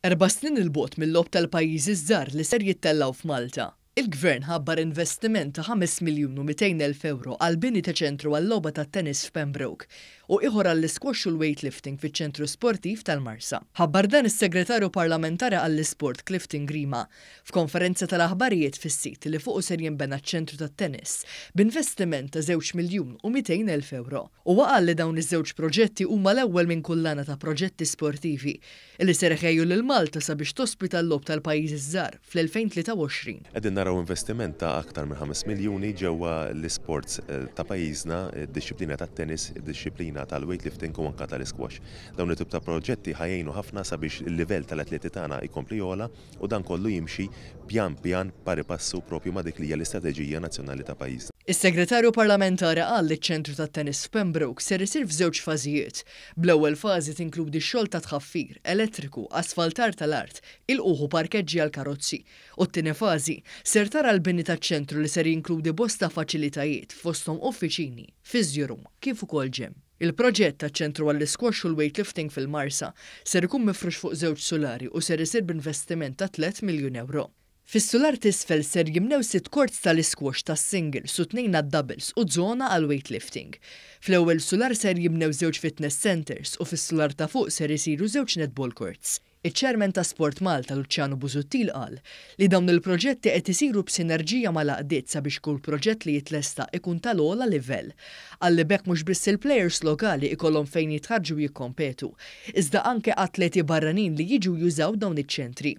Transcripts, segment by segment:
Erba' snin 'il bogħod mil-Logħob tal-Pajjiżi ż-Żgħar li ser jittellgħu f'Malta, il-Gvern ħabbar investiment ta' 5,200,000 ewro għall-bini ta' ċentru għal-logħba tat-tennis f'Pembroke u ieħor għall-isquash u l-weightlifting fiċ-Ċentru Sportiv tal-Marsa. Ħabbar dan is-Segretarju Parlamentari għall-Isport Clifton Grima f'konferenza tal-aħbarijiet fis-sit li fuqu ser jinbena ċ-ċentru tat-tennis b'investiment ta' 2,200,000 ewro. Huwa qal li dawn iż-żewġ proġetti huma l-ewwel minn kullana ta' proġetti sportivi li ser iħejju lil Malta sabiex tospita l-Logħob tal-Pajjiżi ż-Żgħar fl-2023. Qegħdin naraw investiment ta' aktar minn 5 miljuni ġewwa l-isports ta' pajjiżna, id-dixxiplina tat-tennis, id-dixxiplina tal-weightlifting u anke tal-isquash. Dawn it-tip ta' proġetti ħa jgħinu ħafna sabiex il-livell tal-atleti tagħna jkompli jogħla u dan kollu jimxi pjan pjan pari passu propju ma' dik li hija l-istrateġija nazzjonali ta' pajjiżna. Is-Segretarju Parlamentari qal li ċ-ċentru tat-tennis f'Pembroke ser isir f'żewġ fażijiet, bl-ewwel fażi tinkludi x-xogħol ta' tħaffir, elettriku, asfaltar tal-art, ilqugħ u parkeġġi għall-karozzi, u t-tieni fażi ser tara l-bini taċ-ċentru li ser jinkludi bosta faċilitajiet fosthom uffiċini, physio room kif ukoll gym. Il-proġett taċ-ċentru għall-isquash u l-weightlifting fil-Marsa ser ikun mifrux fuq żewġ sulari u ser isir b'investiment ta' tlett miljun ewro. Fis-sular t'isfel ser jimlew sitt courts tal-isquash tas-singles u tnejn għad-doubles u żona għall-weightlifting. Fl-ewwel sular ser jibnew żewġ fitness centres u fis-sular ta' fuq ser isiru żewġ netball courts. Iċ-Chairman ta' Sport Malta Luciano Busuttil qal li dawn il-proġetti qed isiru b'sinerġija mal-għaqdiet sabiex kull proġett li jitlesta ikun tal-ogħla livell. Qal li b'hekk mhux biss il-plejers lokali ikollhom fejn jitħarrġu u jikkompetu, iżda anke atleti barranin li jiġu jużaw dawn iċ-ċentri.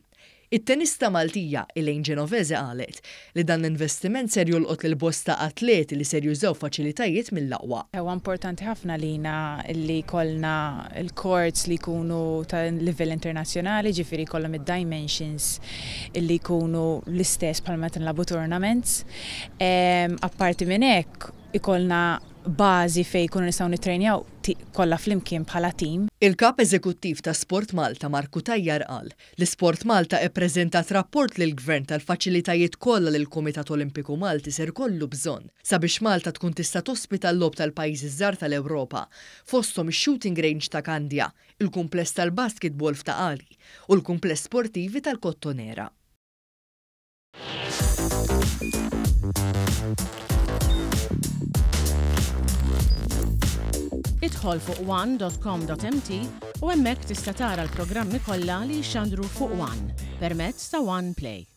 It-tenista Maltija, Elaine Genovese qalet li dan l-investiment ser jolqot lil bosta atleti li ser jużaw faċilitajiet mill-aqwa. Huwa importanti ħafna għalina li jkollna l-courts li jkunu ta' livell internazzjonali, ġifieri jkollhom id-dimensions li jkunu l-istess bħal meta nilagħbu tournaments. Apparti minn hekk ikollna bażi fejn jkunu nistgħu nittrejnjaw kollha flimkien bħala tim. Il-Kap Eżekuttiv ta' Sport Malta Mark Cutajar qal li Sport Malta ippreżentat rapport lill-Gvern tal-faċilitajiet kollha li l-Kumitat Olimpiku Malti ser ikollu bżonn sabiex Malta tkun tista' tospita l-Logħob tal-Pajjiżi ż-Żgħar tal-Ewropa, fosthom ix-Shooting Range ta' Kandja, il-Kumpless tal-Basketball f'Ta' Qali u l-Kumpless Sportivi tal-Kottonera. Idħol fuq one.com.mt u hemmhekk tista' tara l-programmi kollha li jixxandru fuq One permezz ta' One Play.